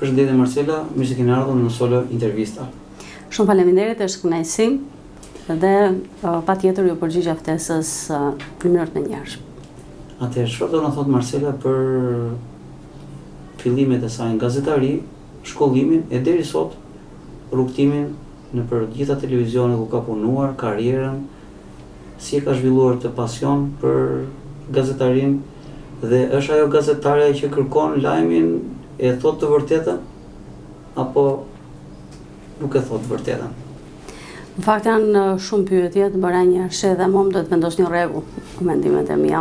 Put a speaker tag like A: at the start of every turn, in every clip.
A: Përshëndetje Marcela, mirë se keni ardhur në Solo Intervista.
B: Shumë faleminderit, është kënaqësi dhe uh, patjetër iu përgjigja ftesës uh, në mënyrë të menjëhershme.
A: Atëherë, çfarë do na thotë Marcela për fillimet e saj në gazetari, shkollimin e deri sot rrugëtimin nëpër të gjitha televizionet ku ka punuar, karrierën, si e ka zhvilluar këtë pasion për gazetarinë dhe është ajo gazetarja që kërkon lajmin e thotë të vërtetën apo nuk e thotë të
B: vërtetën? Në fakt janë shumë pyetje të bëra njëherësh dhe mua më duhet të vendos një rregull në mendimet e mia.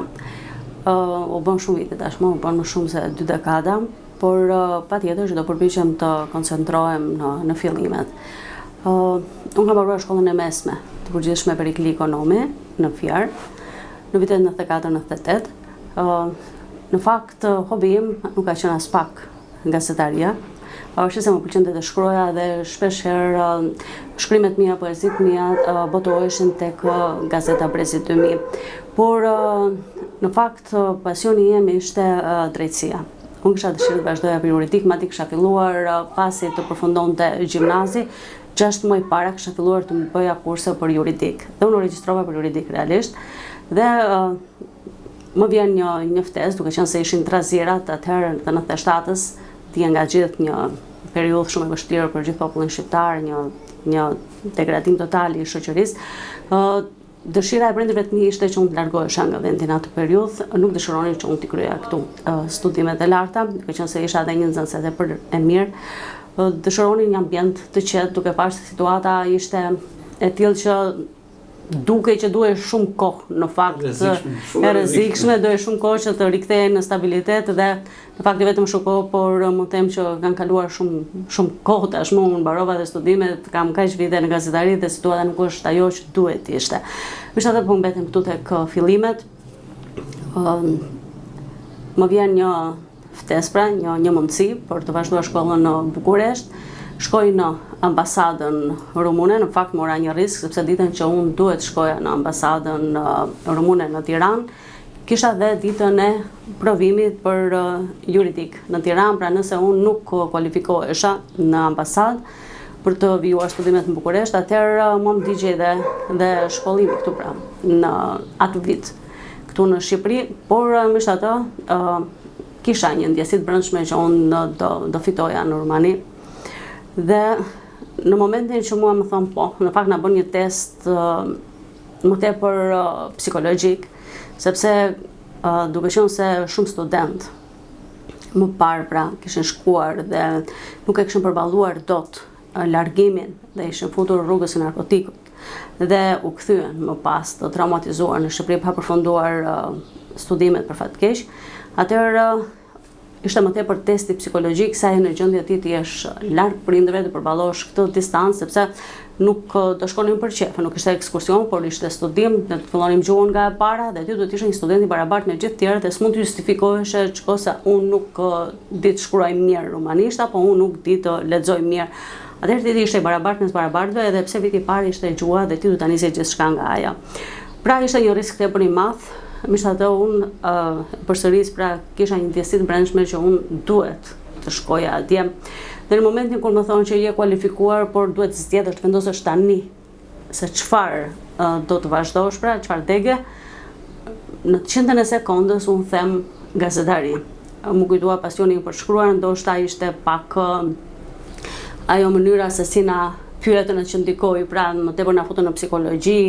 B: Uh, u bënë shumë vite tashmë, u bënë më shumë se dy dekada, por uh, patjetër që do përpiqem të koncentrohem në, në fillimet. Uh, unë kam mbaruar shkollën e mesme të përgjithshme Perikli Konomi në Fier, në vitet 94-98. Uh, në fakt, hobi im nuk ka qenë aspak gazetaria, pavarësisht se më pëlqente të shkruaja dhe shpesh herë shkrimet mia, poezitë mia botoheshin tek gazeta Brezi 2000. Por në fakt pasioni im ishte drejtësia. Unë kisha dëshirë të vazhdoja për juridik, madje kisha filluar pasi të përfundonte gjimnazi, 6 muaj para kisha filluar të bëja kurse për juridik. Dhe unë u regjistrova për juridik realisht. Dhe Më vjen një një ftesë, duke qenë se ishin trazirat atëherë të 97-ës, dihen nga gjithë një periudhë shumë e vështirë për gjithë popullin shqiptar, një një degradim total i shoqërisë. Ë dëshira e prindërve të mi ishte që unë të largohesha nga vendi në atë periudhë, nuk dëshironin që unë t'i kryeja këtu studimet e larta, duke qenë se isha edhe një nxënëse tepër e mirë. Dëshironin një ambient të qetë, duke parë se situata ishte e tillë që dukej që duhej shumë kohë në fakt e rrezikshme, duhej shumë kohë që të rikthehej në stabilitet dhe në fakt jo vetëm shumë kohë, por mund të them që kanë kaluar shumë shumë kohë tashmë, unë mbarova dhe studimet, kam kaq vite në gazetari dhe situata nuk është ajo që duhet të ishte. Megjithatë po mbetem këtu tek fillimet. Ëm më vjen një ftesë pra, një, një mundësi për të vazhduar shkollën në Bukuresht. Shkoj në ambasadën rumune, në fakt mora një risk, sepse ditën që unë duhet shkoja në ambasadën rumune në Tiranë, kisha dhe ditën e provimit për juridik në Tiranë, pra nëse unë nuk kualifikohesha në ambasadë për të vijuar studimet në Bukuresht, atëherë mua më digjej dhe, dhe shkollimi këtu pra, në atë vit këtu në Shqipëri, por megjithatë, kisha një ndjesi të brendshme që unë do, do fitoja në Rumani. Dhe në momentin që mua më thonë po, në fakt na bënë një test më tepër psikologjik, sepse duke qenë se shumë studentë më parë pra kishin shkuar dhe nuk e kishin përballuar dot largimin dhe ishin futur rrugës së narkotikut dhe u kthyen më pas të traumatizuar në Shqipëri pa përfunduar studimet për fat keq, atëherë ishte më tepër testi psikologjik sa je në gjendje ti të jesh larg prindërve të përballosh këtë distancë sepse nuk do shkonim për qejf, nuk ishte ekskursion, por ishte studim, ne të fillonim gjuhën nga e para dhe ti duhet të ishe një student i barabartë me gjithë tjerët dhe s'mund të justifikoheshe çko se unë nuk di të shkruaj mirë rumanisht apo unë nuk di të lexoj mirë. Atëherë ti ishe i barabartë mes barabartëve edhe pse viti i parë ishte gjuha dhe ti duhet ta nisje gjithçka nga A-ja. Pra ishte një risk tepër i madh, megjithatë unë uh, përsëris pra kisha një ndjesi të brendshme që unë duhet të shkoja atje. Dhe në momentin kur më thonë që je kualifikuar, por duhet të zgjedhësh të vendosësh tani se çfarë uh, do të vazhdosh, pra çfarë dege, në të qindtën e sekondës unë them gazetari. M'u kujtua pasioni im për shkruar, ndoshta ishte pak ajo mënyra se si na pyetën e që ndikoi, pra më tepër na futën në psikologji,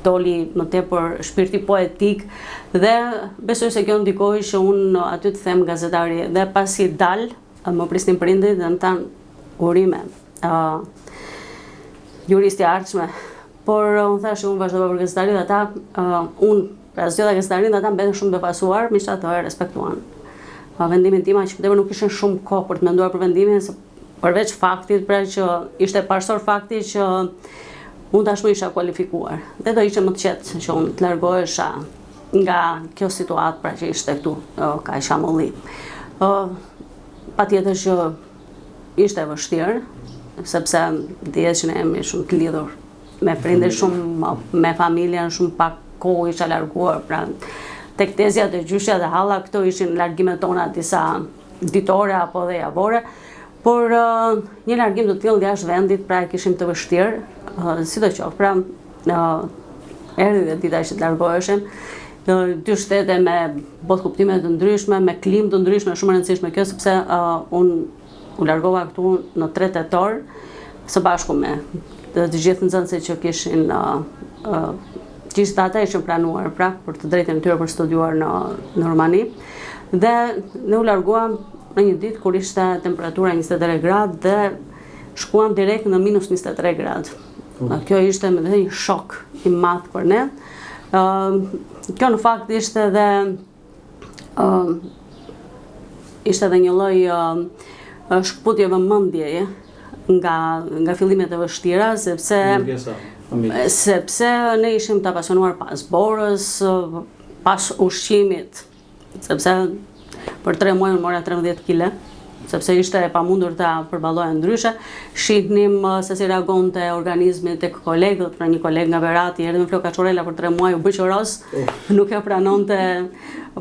B: doli më tepër shpirti poetik dhe besoj se kjo ndikoi që unë aty të them gazetari dhe pasi dal, më prisnin prindërit dhe më thanë urime. Uh, juriste e ardhshme, Por unë thashë unë vazhdova për gazetari dhe ata, uh, unë pra zgjodha gazetarinë dhe ata mbetën shumë befasuar, megjithatë e respektuan. Uh, vendimin tim aq më tepër nuk kishin shumë kohë për të menduar për vendimin, se përveç faktit pra që ishte parësor fakti që unë tashmë isha kualifikuar dhe do ishte më të qetë që unë të largohesha nga kjo situatë pra që ishte këtu, uh, kaq amulli. Uh, patjetër që Ishte e vështirë, sepse dihet që ne jemi shumë të lidhur me prindër, shumë me familjen, shumë pak kohë isha larguar, pra tek tezja te gjyshja dhe halla, këto ishin largimet tona disa ditore apo dhe javore, por një largim të tillë jashtë vendit pra e kishim të vështirë, sidoqoftë, pra erdhi dhe dita që të largoheshim, dy shtete me botëkuptime të ndryshme, me klimë të ndryshme, shumë e rëndësishme kjo sepse uh, unë u largova këtu në 3 tetor së bashku me të, të gjithë nxënësit që kishin uh, uh, që ishin ata ishin pranuar pra për të drejtën e tyre për studiuar në në Rumani. Dhe ne u larguam në një ditë kur ishte temperatura 23 gradë dhe shkuam direkt në minus 23 gradë. Mm. Kjo ishte me dhe një shok i madh për ne. Uh, kjo në fakt ishte dhe uh, ishte dhe një lloj uh, shkëputje vëmendjeje nga nga fillimet e vështira sepse sepse ne ishim të apasionuar pas borës, pas ushqimit, sepse për 3 muaj unë mora 13 kile, sepse ishte e pamundur ta përballoja ndryshe. Shihnim uh, se si reagonte organizmi tek kolegët, pra një koleg nga Berati erdhi me flokë kaçurrela për 3 muaj u bë qeros, oh. nuk e pranonte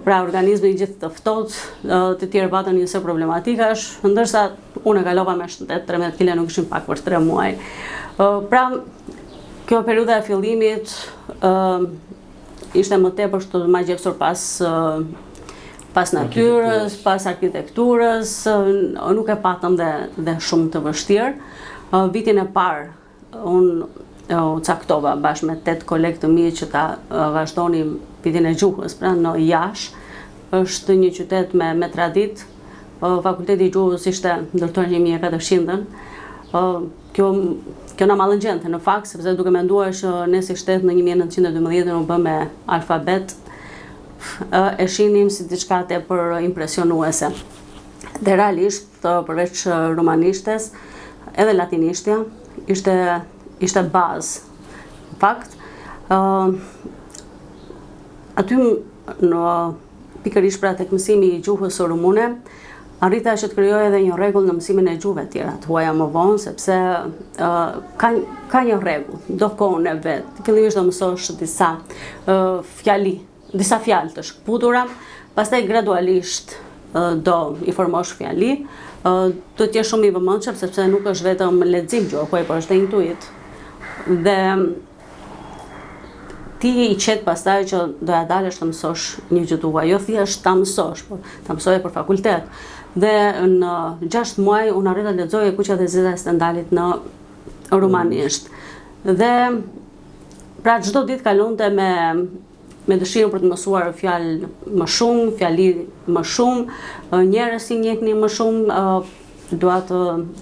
B: pra organizmi gjithë të ftohtë, uh, të tjerë patën një sërë problematikash, ndërsa unë e kalova me shëndet 13 kile nuk ishin pak për 3 muaj. Uh, pra kjo periudha e fillimit ishte më tepër të magjepsur pas pas natyrës, pas arkitekturës, nuk e patëm dhe, dhe shumë të vështirë. Vitin e parë, unë u caktova bashkë me 8 kolegë të mi që ta vazhdonim vitin e gjuhës, pra në Jash, është një qytet me, me traditë, fakulteti i gjuhës ishte ndërtuar 1400-ën, Kjo kjo na mallëngjente në fakt sepse duke menduar që ne si shtet në 1912 u bë me alfabet e shihnim si diçka tepër impresionuese. Dhe realisht përveç rumanishtes, edhe latinishtja ishte ishte bazë. Në fakt, ë aty në pikërisht pra tek mësimi i gjuhës rumune, Arrita që të krijoj edhe një rregull në mësimin e gjuhëve të tjera, të huaja më vonë, sepse uh, ka, ka një rregull, do kohën e vet. Fillimisht do mësosh disa uh, fjali, disa fjalë të shkëputura, pastaj gradualisht uh, do i formosh fjali, uh, do të jesh shumë i vëmendshëm sepse nuk është vetëm lexim gjuhë, por është intuitë. Dhe ti je i qetë pastaj që do ja dalësh të mësosh një gjuhë të huaj, jo thjesht ta mësosh, por ta mësoje për fakultet. Dhe në 6 muaj unë arrita të lexoj E kuqja dhe e zeza e Stendalit në rumanisht. Dhe pra çdo ditë kalonte me me dëshirën për të mësuar fjalë më shumë, fjali më shumë, njerëz që njihnim më shumë, dua të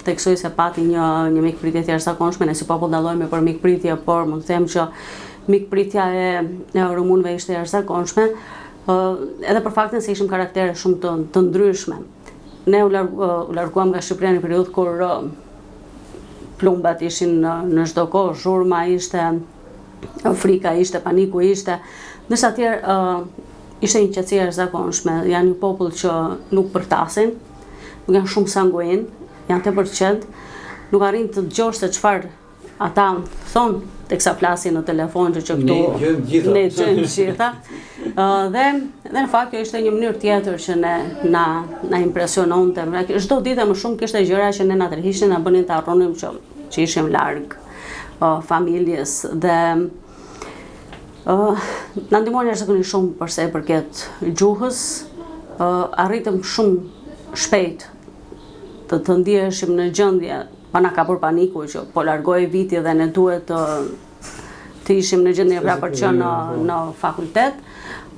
B: theksoj se pati një një mikpritje të jashtëzakonshme, ne si popull dallohemi për mikpritje, por mund të them që mikpritja e, e rumunëve ishte e jashtëzakonshme, edhe për faktin se ishim karaktere shumë të, të ndryshme. Ne u, larg, u larguam nga Shqipëria në periudhë kur plumbat ishin në, në çdo kohë, zhurma ishte frika ishte, paniku ishte, ndërsa atje uh, ishte një qetësi e jashtëzakonshme, janë një popull që nuk bërtasin, nuk janë shumë sanguin, janë tepër të qetë, nuk arrin të dëgjosh se çfarë ata thonë teksa flasin në telefon që që
A: këtu ne dëgjojmë gjitha.
B: Ne dëgjojmë gjitha. Uh, dhe dhe në fakt kjo ishte një mënyrë tjetër që ne na na impresiononte. Çdo ditë më shumë kishte gjëra që ne na tërhiqnin, na bënin të harronim që që ishim larg familjes dhe uh, na ndihmuan jashtëzakonisht shumë për sa i përket gjuhës, uh, arritëm shumë shpejt të të ndiheshim në gjendje, pa na kapur paniku që po largohej viti dhe ne duhet të të ishim në gjendje pra për të qenë në, po. në fakultet.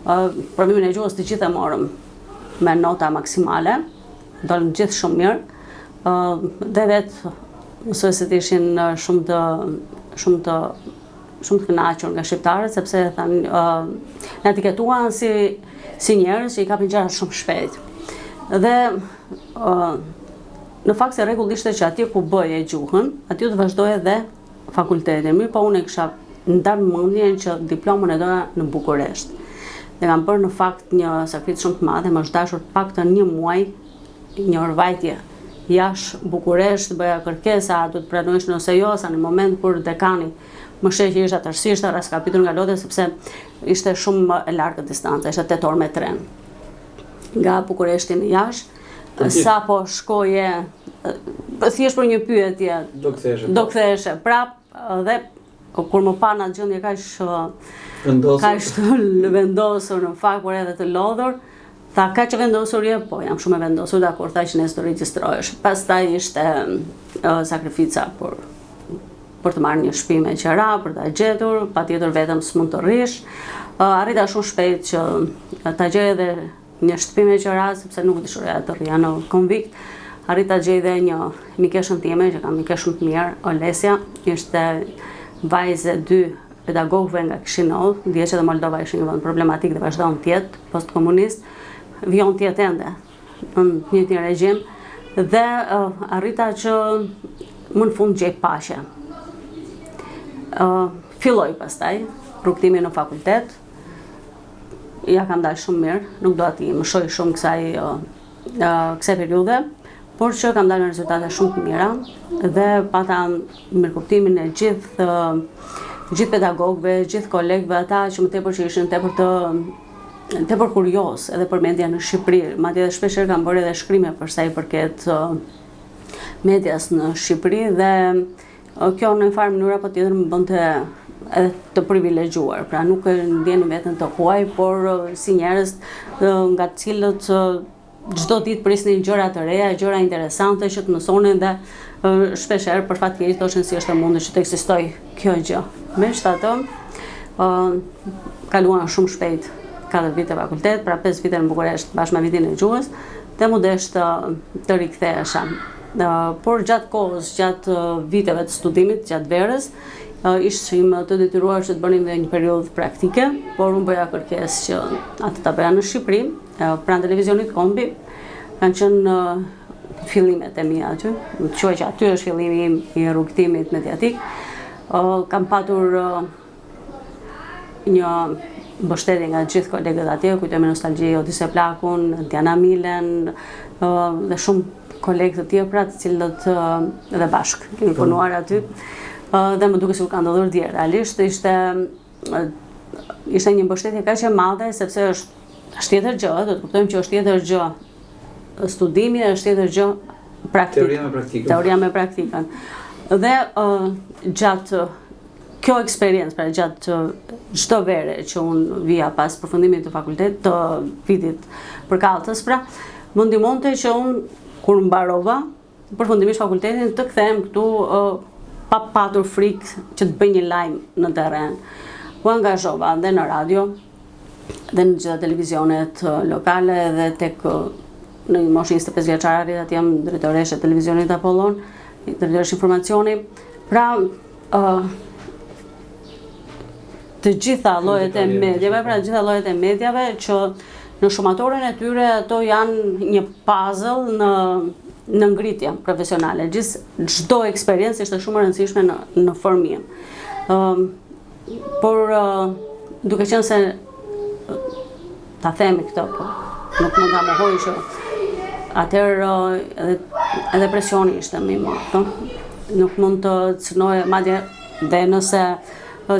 B: Uh, provimin e gjuhës të gjithë e morëm me nota maksimale, dolëm gjithë shumë mirë. Uh, dhe vetë Mësuesit ishin shumë të shumë të shumë të kënaqur nga shqiptarët sepse thanë uh, na etiketuan si si njerëz që i kapin gjërat shumë shpejt. Dhe uh, në fakt se rregull ishte që atje ku bëje gjuhën, atje do të vazhdoje dhe fakultetin. Mirëpo unë e kisha ndarë mendjen që diplomën e doja në Bukuresht. Dhe kam bërë në fakt një sakrificë shumë të madhe, më është dashur të paktën një muaj një orë vajtje Jash, Bukuresht, bëja kërkesa, a do të pranoheshin ose jo, sa në moment kur dekani më sheh që isha tërësisht e rraskapitur nga lotët sepse ishte shumë e largët distanca, ishte 8 orë me tren nga Bukureshti në Jash. Sapo shkoje, thjesht për një pyetje,
A: do ktheheshe.
B: Do ktheheshe prap dhe kur më pa në atë gjendje kaq
A: vendosur,
B: kaq të vendosur në fakt, por edhe të lodhur, tha kaq e vendosur je, po jam shumë e vendosur, dakord, tha që nesër do regjistrohesh. Pastaj ishte uh, sakrifica për për të marrë një shtëpi me qera, për ta gjetur, patjetër vetëm s'mund të rrish. Uh, arrita shumë shpejt që ta gjej edhe një shtëpi me qera, sepse nuk dëshiroja të rrija në konvikt. Arrita të gjej dhe një mikeshën time, që kam mikeshë shumë të mirë, Olesia, ishte vajzë e dy pedagogëve nga Kishineu, dihet që edhe Moldova ishte një vend problematik dhe vazhdon të jetë postkomunist, vijon të jetë ende në të njëjtin regjim dhe uh, arrita që më në fund gjej paqe. Uh, filloi pastaj rrugëtimi në fakultet, ia kam dalë shumë mirë, nuk dua t'i mëshoj shumë kësaj kësaj periudhe, por që kam dalë me rezultate shumë të mira dhe pata mirëkuptimin e gjithë gjithë pedagogëve, gjithë kolegëve, ata që më tepër që ishin tepër të tepër kurioz edhe për media në Shqipëri, madje edhe shpeshherë kam bërë edhe shkrime për sa i përket medias në Shqipëri dhe Kjo në një farë mënyrë apo tjetër më bënte edhe të privilegjuar, pra nuk e ndjenim veten të huaj, por si njerëz nga të cilët çdo ditë prisnin gjëra të reja, gjëra interesante që të mësonin dhe shpeshherë për fat keq thoshin si është e mundur që të ekzistojë kjo gjë. Megjithatë, kaluan shumë shpejt 4 vite fakultet, pra 5 vite në Bukuresht bashkë me vitin e gjuhës, dhe m'u desh të, të rikthehesha. Por gjatë kohës, gjatë viteve të studimit, gjatë verës, ishim të detyruar që të bënim dhe një periudhë praktike, por unë bëja kërkesë që atë ta bëja në Shqipëri, pranë televizionit Kombi, kanë qenë fillimet e mia aty, mund të quaj që aty është fillimi im i rrugëtimit mediatik. Kam patur një mbështetje nga gjithë kolegët atje, kujtoj me nostalgji Odise Plakun, Diana Milen dhe shumë kolegë të tjerë pra të cilët edhe bashkë kemi po. punuar aty. Dhe më duket sikur ka ndodhur dje. Realisht ishte ishte një mbështetje kaq e madhe sepse është është tjetër gjë, do të kuptojmë që është tjetër gjë studimi, është tjetër gjë
A: praktik. Teoria me praktikën.
B: Teoria me praktikën. Dhe uh, gjatë Kjo eksperiencë, pra gjatë çdo vere që unë vija pas përfundimit të fakultet të vitit përkatës, pra, më ndihmonte që unë kur mbarova përfundimisht fakultetin të kthehem këtu uh, pa patur frikë që të bëj një lajm në terren. U angazhova dhe në radio dhe në gjitha televizionet lokale dhe tek në një moshë 25 vjeçare arrita të jem drejtoreshë e televizionit Apollon, drejtoreshë informacioni. Pra, të gjitha llojet e mediave, pra të gjitha llojet e mediave që në shumatoren e tyre ato janë një puzzle në në ngritje profesionale. Gjithë çdo eksperiencë ishte shumë e rëndësishme në në formim. Ëm por duke qenë se ta themi këtë, po nuk mund ta mohoj që atëherë edhe edhe presioni ishte më i madh, po. Nuk mund të cënoje, madje dhe nëse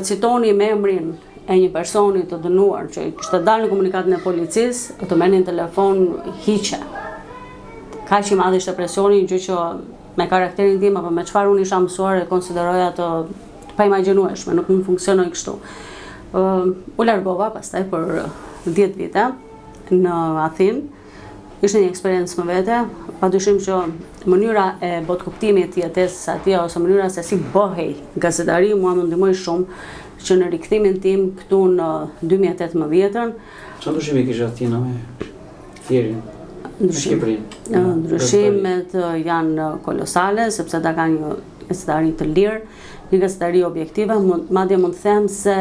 B: citonim emrin e një personi të dënuar që kishte dalë në komunikatën e policisë, të merrnin telefon hiqe. Kaq i madh ishte presioni, gjë që me karakterin tim apo me çfarë unë isha mësuar e konsideroja të të paimagjinueshme, nuk mund të funksionojë kështu. Ë u largova pastaj për 10 vite në Athinë. Ishte një eksperiencë më vete, padyshim që mënyra e botëkuptimit të jetesës atje ose mënyra se si bëhej gazetari mua më ndihmoi shumë që në rikthimin tim këtu në 2018-ën.
A: Çfarë ndryshimi kishte Athina me Fierin? Ndryshim,
B: ndryshimet janë kolosale, sepse ata kanë një gazetari të lirë, një gazetari objektive, madje mund të them se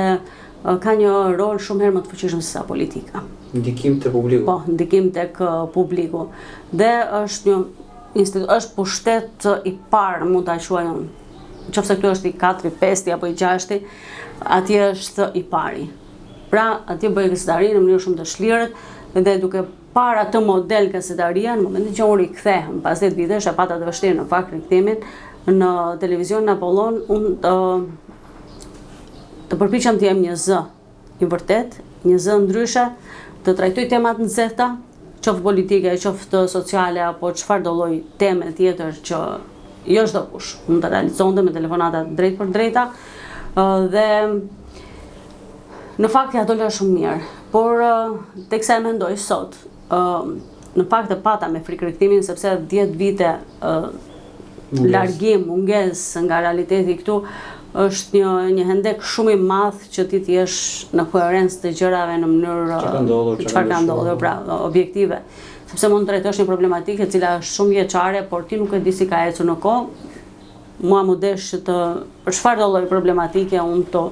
B: ka një rol shumë herë më të fuqishëm se sa
A: politika. Ndikim te publiku.
B: Po, ndikim tek publiku. Dhe është një institu, është pushtet i parë, mund ta quaj unë. Qoftë se këtu është i katri, pesti apo i gjashti, atje është i pari. Pra, atje bëhej gazetari në mënyrë shumë të shlirët dhe duke parë atë model gazetaria, në momentin që unë rikthehem, pas 10 vitesh, e pata të vështirë në fakt rikthimin, në televizionin Apollon, unë të, të përpiqem të jem një zë i vërtetë, një zë ndryshe, të trajtoj tema të nxehta, qoftë politike, qoftë sociale apo çfarëdo lloj teme tjetër që jo çdokush mund të realizonte me telefonata të drejtpërdrejta dhe në fakt ia dola shumë mirë, por teksa e mendoj sot, në fakt e pata me frikë rikthimin sepse 10 vite largim, mungesë nga realiteti këtu është një një hendek shumë i madh që ti të jesh në koherencë të gjërave në mënyrë
A: çfarë ka ndodhur,
B: çfarë ka ndodhur, pra objektive. Sepse mund të trajtosh një problematikë e cila është shumëvjeçare, por ti nuk e di si ka ecur në kohë. Mua m'u desh që të për çfarëdo lloj problematike unë të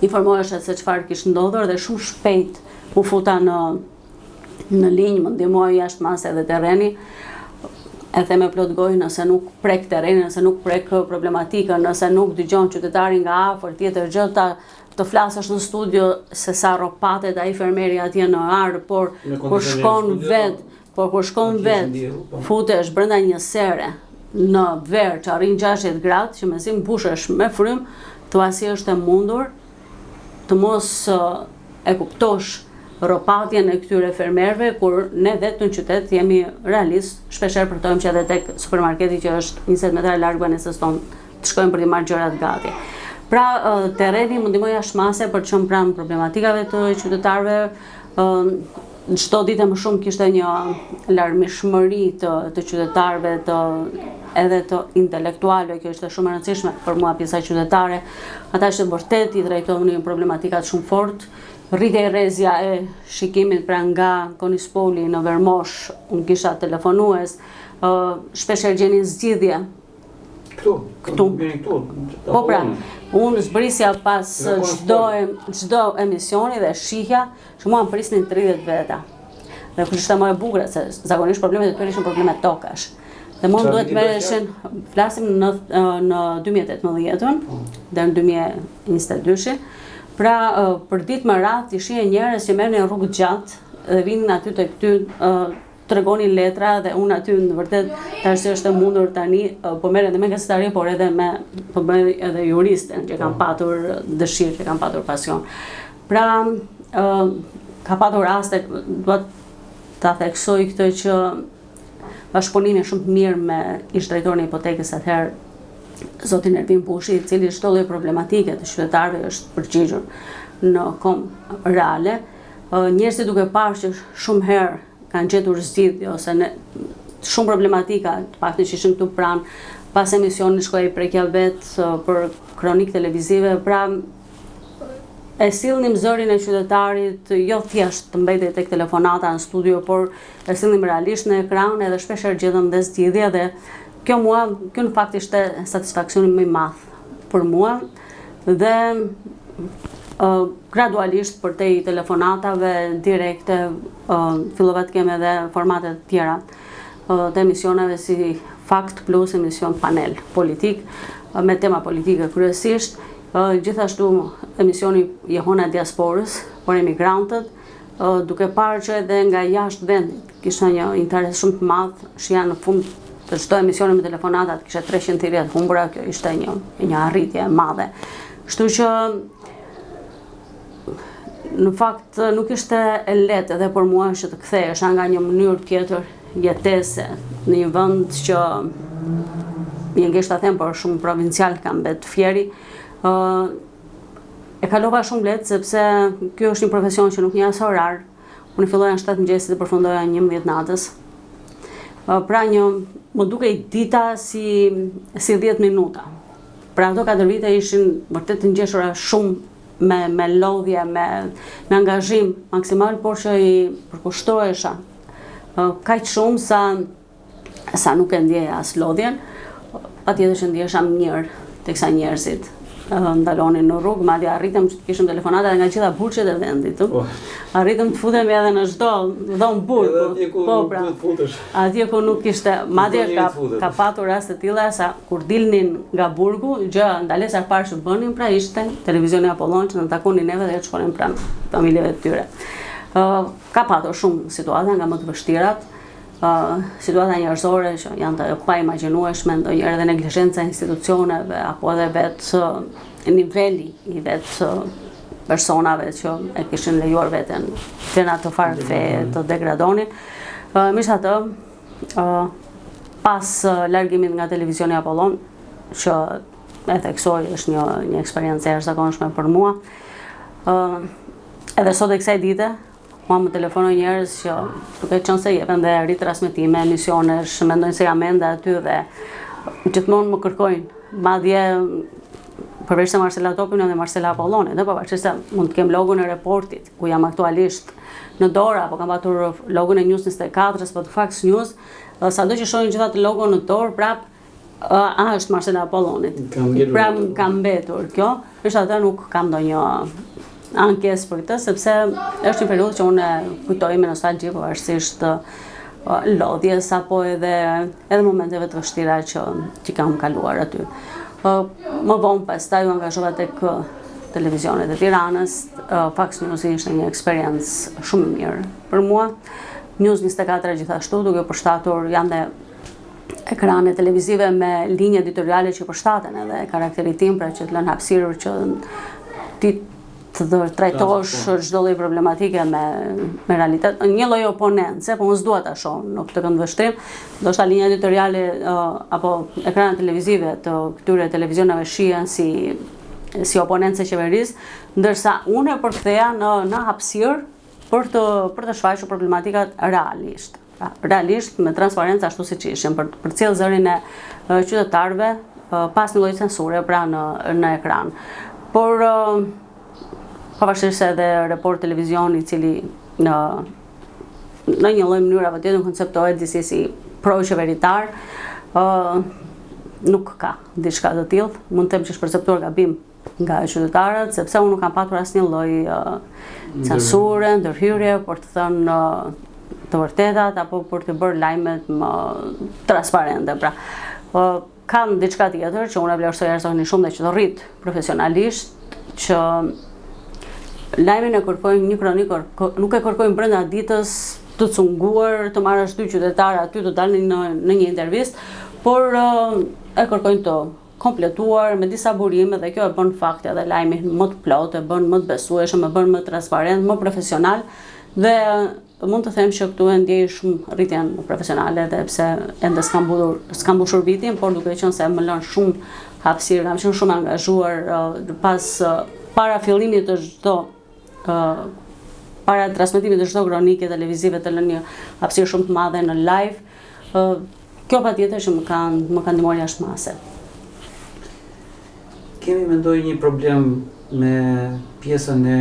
B: informohesha se çfarë kish ndodhur dhe shumë shpejt u futa në në linjë, më ndihmoi jashtë mase edhe terreni. E them me plot gojë nëse nuk prek terrenin, nëse nuk prek problematikën, nëse nuk dëgjon qytetarin nga afër, tjetër gjë ta të flasësh në studio se sa rropatet ai fermeri atje në arë, por kur shkon vetë, por kur shkon vetë, po. futesh brenda një sere në verë që arrin 60 gradë, që mezi mbushesh me frymë, thua si është e mundur të mos e kuptosh rropatjen e këtyre fermerëve kur ne vetë në qytet jemi realistë, shpeshherë përtojmë që edhe tek supermarketi që është 20 metra larg banesës tonë të shkojmë për t'i marrë gjërat gati. Pra, terreni më ndihmoi jashtë mase për të qenë pranë problematikave të qytetarëve, çdo ditë më shumë kishte një larmishmëri të, të qytetarëve, të, edhe të intelektualëve, kjo ishte shumë e rëndësishme për mua pjesa qytetare, ata që vërtet i drejtonin problematikat shumë fort, rritej rrezja e shikimit pra nga Konispoli në Vermosh, unë kisha telefonues, shpeshherë gjenin zgjidhje
A: Këtu,
B: këtu.
A: Këtu.
B: Po pra, unë zbrisja pas çdo çdo emisioni dhe shihja që mua më prisnin 30 veta. Dhe kush ishte më e bukur se zakonisht problemet e tyre ishin probleme tokash. Dhe mua më duhet merreshin, flasim në në 2018-ën, po. deri në 2022-shin. Pra, për ditë me radhë ti shihje njerëz që merrnin rrugë gjatë dhe vinin aty tek ty tregonin letra dhe unë aty në vërtet tash si është e mundur tani po merrem edhe me gazetari por edhe me po bëj edhe juristen që kam po. patur dëshirë, që kam patur pasion. Pra, ë ka patur raste, dua ta theksoj këtë që bashkëpunimin shumë të mirë me ish drejtorin e hipotekës atëherë zotin Ervin Bushi, i cili çdo lloj problematike të qytetarëve është përgjigjur në kohë reale. Njerëzit duke parë që shumë herë kanë gjetur zgjidhje ose në shumë problematika, të paktën që ishin këtu pranë, pas emisionit shkoja i prekja vetë për kronikë televizive, pra e sillnim zërin e qytetarit jo thjesht të mbetej tek telefonata në studio, por e sillnim realisht në ekran edhe shpeshherë gjetëm dhe zgjidhje dhe kjo mua, kjo në fakt ishte satisfaksioni më i madh për mua dhe gradualisht përtej telefonatave direkte fillova të kem edhe formate të tjera të emisioneve si Fakt Plus, emision panel politik, me tema politike kryesisht, gjithashtu emisioni Jehona e Diasporës për emigrantët, duke parë që edhe nga jashtë vendit kisha një interes shumë të madh, shihja në fund të çdo emisioni me telefonatat kisha 300 thirrje të humbura, kjo ishte një një arritje e madhe. Kështu që në fakt nuk ishte e lehtë edhe për mua që të kthehesha nga një mënyrë tjetër jetese në një vend që më vjen keq ta them, por shumë provincial ka mbet Fieri. ë E kalova shumë lehtë sepse ky është një profesion që nuk njeh as orar. Unë filloja në 7 mëngjesit dhe përfundoja në 11 natës. Pra një më dukej dita si si 10 minuta. Pra ato 4 vite ishin vërtet të ngjeshura shumë me me lodhje, me me angazhim maksimal, por që i përkushtohesha kaq shumë sa sa nuk e ndjeja as lodhjen, patjetër që ndihesha mirë teksa njerëzit ndalonin në rrugë, madje arritëm që të kishim telefonata edhe nga gjitha burgjet e vendit. Po. Arritëm të futemi edhe në çdo dhomë burgu.
A: Atje ku
B: po,
A: nuk
B: pra,
A: duhet futesh.
B: Atje ku nuk ishte, madje ka ka patur raste të tilla sa kur dilnin nga burgu, gjë ndalesa e parë që bënin pra ishte televizioni Apollon që na takonin neve dhe të shkonin pranë familjeve të tyre. Ë ka patur shumë situata nga më të vështirat, situata njerëzore që janë të paimagjinueshme, ndonjëherë edhe neglizhenca e institucioneve apo edhe vetë niveli i vetë. personave që e kishin lejuar veten të në atë farë feje të degradonin. Megjithatë, pas largimit nga televizioni Apollon, që e theksoj është një, një eksperiencë e jashtëzakonshme për mua, edhe sot e kësaj dite, Mua më telefonojnë njerëz që duke qenë se jepen dhe ritransmetime, emisionesh, mendojnë se jam ende aty dhe gjithmonë më kërkojnë. Madje përveç se Marsela Topin edhe Marsela Apolloni, dhe pavarësisht se mund të kem logon e Reportit, ku jam aktualisht në dorë, apo kam patur logon e News 24-ës, apo të Fax News, sado që shohin gjithë atë logo në dorë, prap A është Marsela Apollonit. Pra më ka mbetur kjo, është atë nuk kam ndonjë ankesë për këtë, sepse është një periudhë që unë e kujtoj me nostalgji, pavarësisht lodhjes apo edhe edhe momenteve të vështira që që kam kaluar aty. Më vonë pastaj u angazhova tek televizionet e Tiranës, Fax News ishte një eksperiencë shumë e mirë për mua. News 24 gjithashtu duke përshtatur janë dhe ekrane televizive me linjë editoriale që përshtaten edhe karakterit tim, pra që të lënë hapësirë që ti të trajtosh po. çdo lloj problematike me me realitet, një lloj oponence, po unë s'dua ta shoh në këtë këndvështrim, ndoshta linja editoriale uh, apo ekranet televizive të këtyre televizioneve shihen si si oponencë e qeverisë, ndërsa unë e përktheja në në hapësirë për të për të shfaqur problematikat realisht. Pra, realisht me transparencë ashtu siç ishin për të përcjellë zërin e qytetarëve pa asnjë lloj censure pra në në ekran. Por pavarësisht se edhe Report Televizion i cili në në një lloj mënyre apo tjetër konceptohet disi si pro qeveritar, ë nuk ka diçka të tillë. Mund të them që është perceptuar gabim nga qytetarët, sepse unë nuk kam patur asnjë lloj censure, ndërhyrje për të thënë të vërtetat apo për të bërë lajmet më transparente. Pra, kam diçka tjetër që unë e vlerësoj jashtëzakonisht shumë dhe që të rrit profesionalisht, që lajmin e kërkojnë një kronikë, nuk e kërkojnë brenda ditës të cunguar, të marrësh dy qytetarë aty të dalin në, në një intervistë, por e kërkojnë të kompletuar me disa burime dhe kjo e bën fakt edhe lajmin më të plotë, e bën më të besueshëm, e bën më transparent, më profesional dhe mund të them që këtu e ndjej shumë rritjen profesionale edhe pse ende s'kam mbushur, s'kam mbushur vitin, por duke qenë se më lënë shumë hapësirë, kam qenë shumë angazhuar pas para fillimit të çdo para transmetimit të çdo kronike televizive të lënë një hapësirë shumë të madhe në live. Kjo patjetër që më ka më ka ndihmuar jashtë
A: mase. Kemi mendoj një problem me pjesën e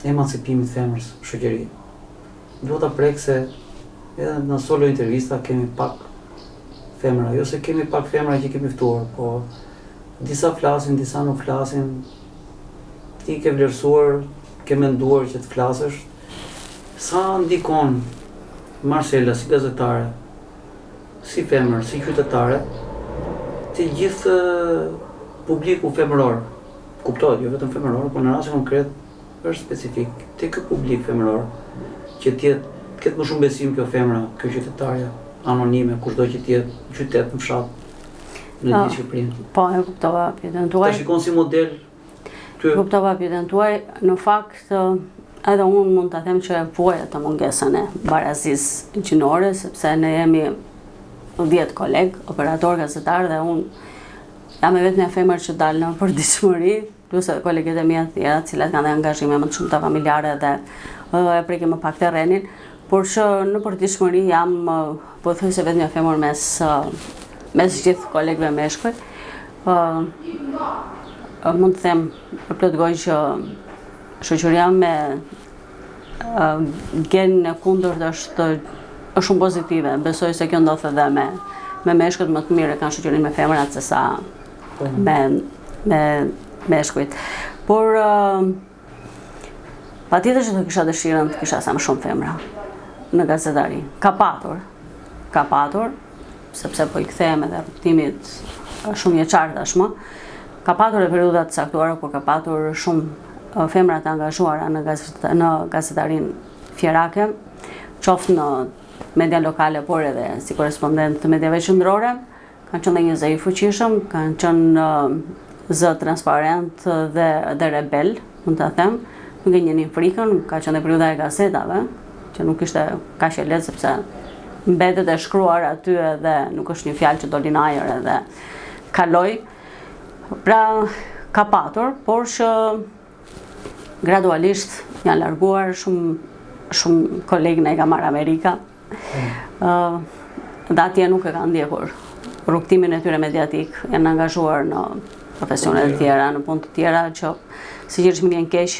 A: emancipimit femrës në shoqëri. Dua ta prek se edhe në solo intervista kemi pak femra, jo se kemi pak femra që kemi ftuar, po disa flasin, disa nuk flasin. Ti ke vlerësuar, ke menduar që të flasësh. Sa ndikon Marsela si gazetare, si femër, si qytetare, te gjithë publiku femëror, kuptohet, jo vetëm femëror, por në rastin konkret është specifik, te ky publik femëror, që të jetë, të ketë më shumë besim kjo femra, kjo qytetarja, anonime, kushdo që të jetë, në qytet, në fshat, në gjithë Shqipërinë.
B: Po, e kuptova pyetjen tuaj.
A: Ta shikon si model
B: Ty. Kuptova pyetjen tuaj. Në fakt, edhe unë mund ta them që e vuaj atë mungesën e barazisë gjinore, sepse ne jemi 10 kolegë, operatorë, gazetarë dhe unë jam e vetmja femër që dal në përditshmëri, plus edhe koleget e mia të tjera, të cilat kanë dhe angazhime më të shumta familjare dhe e prekin më pak terrenin, por që në përditshmëri jam pothuajse e vetmja femër mes mes gjithë kolegëve meshkuj. Mund të them me plot gojë që shoqëria me genin e kundërt është është shumë pozitive. Besoj se kjo ndodh edhe me me meshkujt më të mirë e kanë shoqërinë me femrat se sa po. me me meshkujt. Por patjetër që do kisha dëshirën të kisha sa më shumë femra në gazetari. Ka patur, ka patur, sepse po i kthehem edhe rrugëtimit shumëvjeçar tashmë, ka patur e periudha të caktuara kur ka patur shumë femra të angazhuara në gazet, në gazetarinë fierake, qoftë në media lokale, por edhe si korrespondentë të mediave qendrore, kanë qenë dhe një zë i fuqishëm, kanë qenë zë transparent dhe, dhe rebel. mund ta them, nuk e njihnin frikën, ka qenë dhe periudha e gazetave, që nuk ishte kaq e lehtë sepse mbetet e shkruar aty edhe nuk është një fjalë që doli në ajër edhe kaloi. Pra ka patur, por që gradualisht janë larguar shumë shumë kolegë na i ka marrë Amerika. Ëh, mm. dhe atje nuk e kanë ndjekur rrugëtimin e tyre mediatik, janë angazhuar në profesione të tjera, në punë të tjera që sinqerisht më vjen keq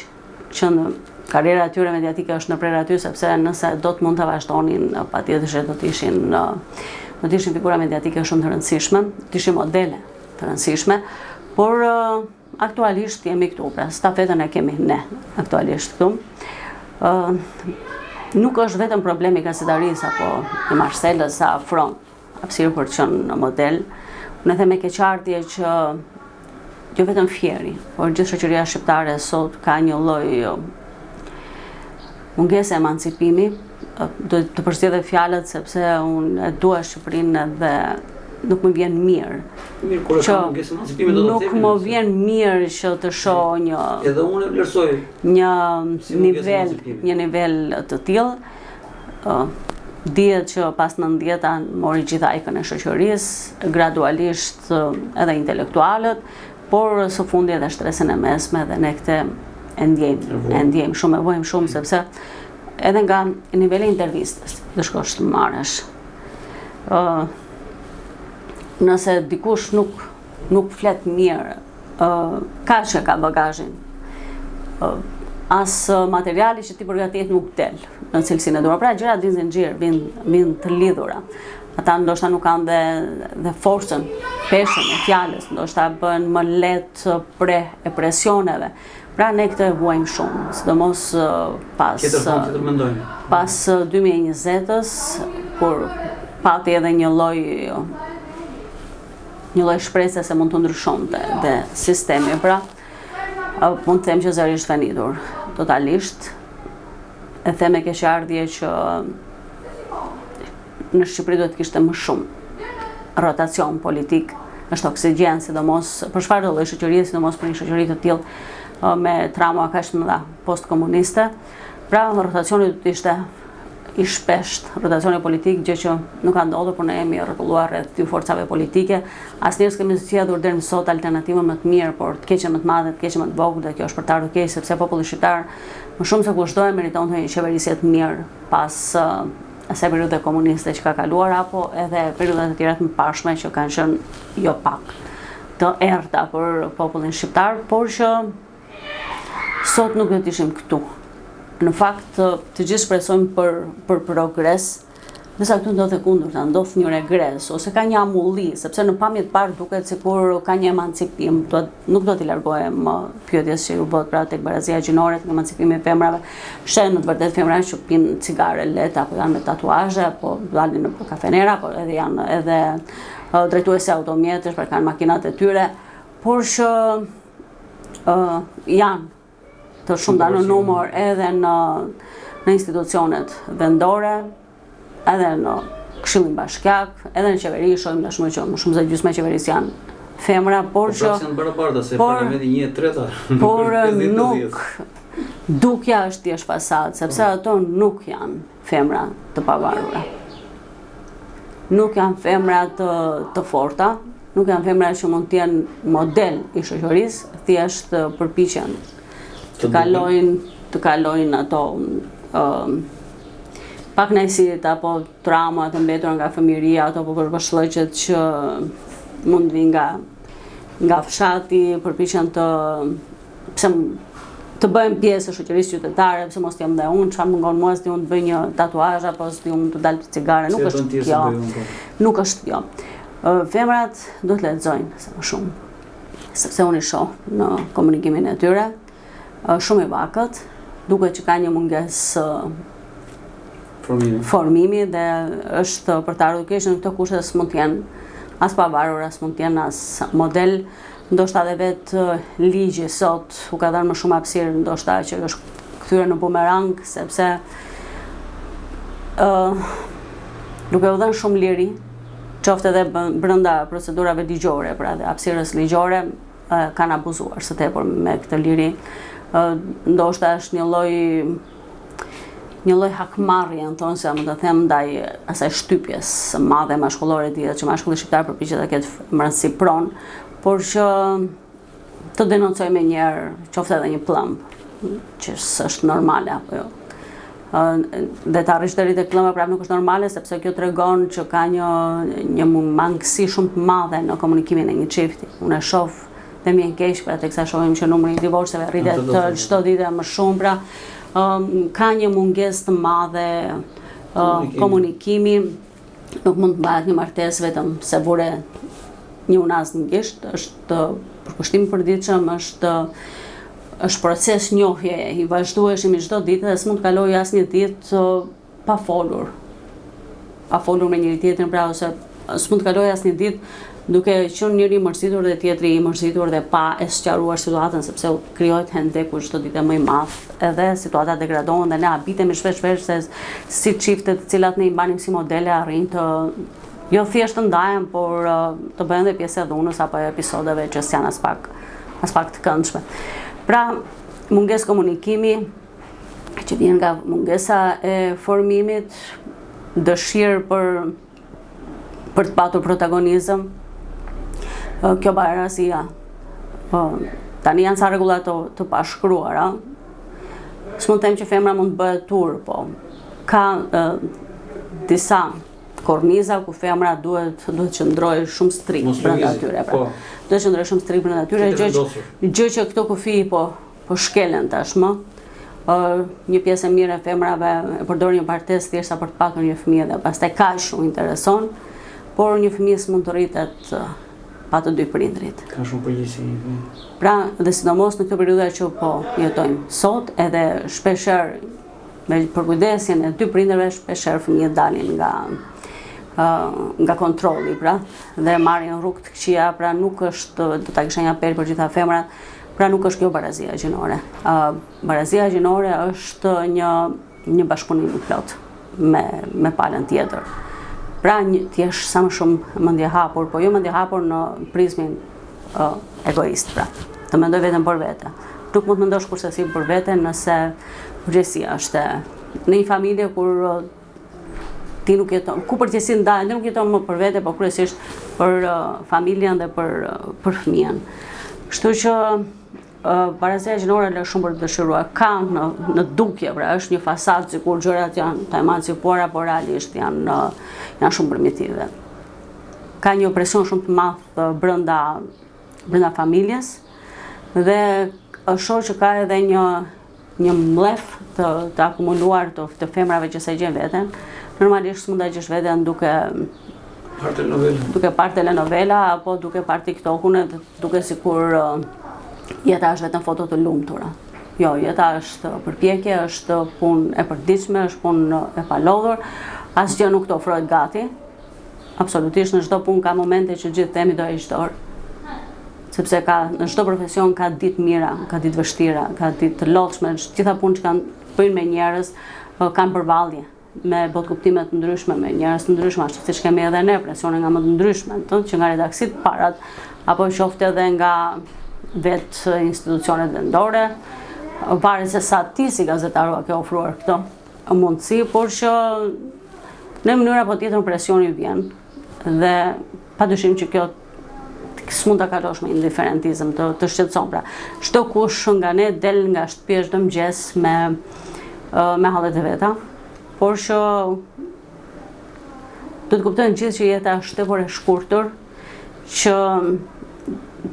B: që në karriera e tyre mediatike është ndërprerë aty sepse nëse do të mund ta vazhdonin, patjetër që do të ishin do të ishin figura mediatike shumë të rëndësishme, do të ishin modele të rëndësishme, por aktualisht jemi këtu, pra stafetën e kemi ne aktualisht këtu. Ë nuk është vetëm problemi i gazetarisë apo i Marselës sa afron hapësirë për të qenë në model. Unë e them me keqardhje që jo vetëm Fieri, por gjithë shoqëria shqiptare sot ka një lloj mungese emancipimi, do të përzgjedh fjalët sepse unë e dua Shqipërinë dhe nuk më vjen
A: mirë. Mirë, kur është mungesë emancipimi do të
B: themi. Nuk më vjen mirë që të shoh një
A: Edhe unë e vlerësoj
B: një nivel, një nivel të tillë. Dihet që pas 90-ta mori gjithë ajkën e shoqërisë, gradualisht edhe intelektualët, por së fundi edhe shtresën e mesme dhe ne këtë e ndjejmë, e ndjejmë shumë, e vuajmë shumë, sepse edhe nga niveli i intervistës, do shkosh të marrësh. Ë nëse dikush nuk nuk flet mirë, ë kaq e ka bagazhin. Ë as materiali që ti përgatit nuk del në cilësinë e duhur. Pra gjërat vinë zinxhir, vinë vinë të lidhura. Ata ndoshta nuk kanë dhe dhe forcën, peshën e fjalës, ndoshta bëhen më lehtë pre e presioneve. Pra ne këtë e vuajmë shumë, sidomos
A: pas Tjetër thonë, tjetër mendojnë.
B: Pas 2020-ës, kur pati edhe një lloj një lloj shprese se mund të ndryshonte dhe sistemi, pra mund të them që zëri është venitur totalisht. E them me keqardhje që në Shqipëri duhet të kishte më shumë rotacion politik, është oksigjen, sidomos për çfarëdo lloj shoqërie, sidomos për një shoqëri të tillë me trauma kaq të mëdha postkomuniste. Pra, rotacioni do të ishte i shpesht, rotacioni politik, gjë që nuk ka ndodhur, por ne jemi rrotulluar rreth dy forcave politike. Asnjëherë s'kemi zgjedhur deri më sot alternativën më të mirë, por të keqen më të madhe, të keqen më të vogël, dhe kjo është për të ardhur keq, sepse populli shqiptar më shumë se kushdo e meriton një qeverisje të mirë pas asaj periudhe komuniste që ka kaluar apo edhe periudhat e tjera të mëparshme që kanë qenë jo pak të errëta për popullin shqiptar, por që sot nuk do të ishim këtu. Në fakt, të gjithë shpresojmë për për progres, ndërsa këtu ndodh e kundërta, ndodh një regres ose ka një amulli, sepse në pamje të parë duket sikur ka një emancipim, do nuk do t'i largohem pyetjes që ju bëtë pra tek barazia gjinore, tek emancipimi i femrave. Sheh në të vërtetë femra që pinë cigare lehtë apo janë me tatuazhe apo dalin në kafenera apo edhe janë edhe drejtuese automjetesh, pra kanë makinat e tyre, por që uh, janë të shumta në numër edhe në në institucionet vendore, edhe në këshillin bashkiak, edhe në qeveri shohim tashmë që më shumë se gjysma e qeverisë janë femra,
A: por po që janë barabarta se por, parlamenti 1/3.
B: Por nuk dukja është thjesht fasadë, sepse po. ato nuk janë femra të pavarura. Nuk janë femra të të forta, nuk janë femra që mund të jenë model i shoqërisë, thjesht përpiqen të kalojnë të kalojnë ato ë pakënaqësitë apo traumat e mbetura nga fëmijëria, ato po përbashllëqet që mund të vijnë nga nga fshati, përpiqen të pse të bëhen pjesë e shoqërisë qytetare, pse mos të jem dhe unë, çfarë mungon mua, s'di unë të bëj një tatuazh apo s'di unë të dal për cigare, nuk është kjo. Po. Nuk është kjo. Femrat do të lexojnë sa më shumë. Sepse unë i shoh në komunikimin e tyre, shumë i vakët, duket që ka një mungesë
A: formimi.
B: formimi dhe është për të ardhur keq në këto kushte s'mund të jenë as pavarur, as mund të jenë as model, ndoshta edhe vetë ligji sot u ka dhënë më shumë hapësirë, ndoshta që është kthyer në bumerang, sepse ë uh, duke u dhënë shumë liri, qoftë edhe brenda procedurave ligjore, pra dhe hapësirës ligjore, kanë abuzuar së tepër me këtë liri. Ndoshta është një lloj një lloj hakmarrje, në thonjëza, se mund të them ndaj asaj shtypjes së madhe mashkullore dihet që mashkulli shqiptar përpiqet ta ketë femrën si pronë, por që të denoncojë menjëherë, qoftë edhe një pëllëmbë, që s'është normale apo jo. Dhe të arrish deri tek pëllëmba prapë nuk është normale sepse kjo tregon që ka një një mangësi shumë të madhe në komunikimin e një çifti. Unë e shoh dhe më vjen keq pra teksa shohim që numri i divorceve rritet çdo ditë më shumë, pra ka një mungesë të madhe komunikimi. Nuk mund të mbahet një martesë vetëm se vure një unazë në gisht, është përkushtim i përditshëm, është është proces njohje i vazhdueshëm i çdo dite dhe s'mund të kalojë asnjë ditë pa folur. Pa folur me njëri tjetrin, pra ose s'mund të kalojë asnjë ditë duke qenë njëri i mërzitur dhe tjetri i mërzitur dhe pa e sqaruar situatën sepse krijohet hendeku çdo ditë më i madh edhe situata degradon dhe ne habitemi shpesh shpesh se si çiftet të cilat ne i mbanim si modele arrijnë të jo thjesht të ndahen, por të bëhen dhe pjesë e dhunës apo e episodeve që s'janë aspak aspak të këndshme. Pra, mungesë komunikimi që vjen nga mungesa e formimit, dëshirë për për të patur protagonizëm, kjo barazia. Po, tani janë ca rregulla të, të pashkruara. S'mund të them që femra mund të bëhet turr, po ka disa korniza ku femra duhet duhet të qëndrojë shumë strikt brenda tyre. Pra. Po. Duhet të qëndrojë shumë strikt brenda tyre, gjë që gjë që këto kufi po po shkelen tashmë. Ë një pjesë e mirë e femrave e përdorin një martesë thjesht sa për të patur një fëmijë dhe pastaj kaq u intereson, por një fëmijë s'mund të rritet pa të dy
A: prindërit. Ka shumë përgjegjësi një
B: fëmijë. Pra, dhe sidomos në këtë periudhë që po jetojmë sot, edhe shpeshherë me përkujdesjen e dy prindërve shpeshherë fëmijët dalin nga nga kontrolli, pra, dhe marrin rrugë të këqija, pra nuk është, do ta kisha një apel për gjitha femrat, pra nuk është kjo barazia gjinore. Barazia gjinore është një një bashkëpunim i plotë me me palën tjetër. Pra një, të jesh sa më shumë mendjehapur, po jo mendjehapur në prizmin uh, egoist, pra. Të mendoj vetëm për vete. Nuk mund të mendosh kurrsesi për vete nëse përgjegjësia është në një familje kur uh, ti nuk jeton, ku përgjegjësitë ndahen, ti nuk jeton më për vete, po kryesisht për uh, familjen dhe për uh, për fëmijën. Kështu që barazia gjinore lë shumë për të dëshiruar. Ka në, në dukje, pra është një fasadë sikur gjërat janë të emancipuara, por realisht janë janë shumë primitive. Ka një presion shumë të madh brenda brenda familjes dhe shoh që ka edhe një një mllef të, të akumuluar të, të femrave që s'e gjejnë veten. Normalisht s'mund ta gjesh veten duke
A: parë telenovela.
B: Duke parë telenovela apo duke parë TikTokun edhe duke sikur jeta është vetëm foto të lumtura. Jo, jeta është përpjekje, është punë e përditshme, është punë e palodhur, asgjë nuk të ofrohet gati. Absolutisht në çdo punë ka momente që gjithë themi do heq dorë. Sepse ka në çdo profesion ka ditë mira, ka ditë vështira, ka ditë të lodhshme, të gjitha punët që kanë të bëjnë me njerëz kanë përballje me botëkuptime të ndryshme, me njerëz të ndryshme, ashtu siç kemi edhe ne, presione nga më të ndryshme, të, që nga redaksitë parat, apo qoftë edhe nga vetë institucionet vendore, varet se sa ti si gazetar ua ke ofruar këto mundësi, por që në mënyrë apo tjetër presioni vjen dhe pa dyshim që kjo s'mund ta kalosh me indiferentizëm të, të shqetëson. Pra, çdokush nga ne del nga shtëpia çdo mëngjes me me hallet e veta, por që do të kuptojnë gjithë që jeta është tepër e shkurtër, që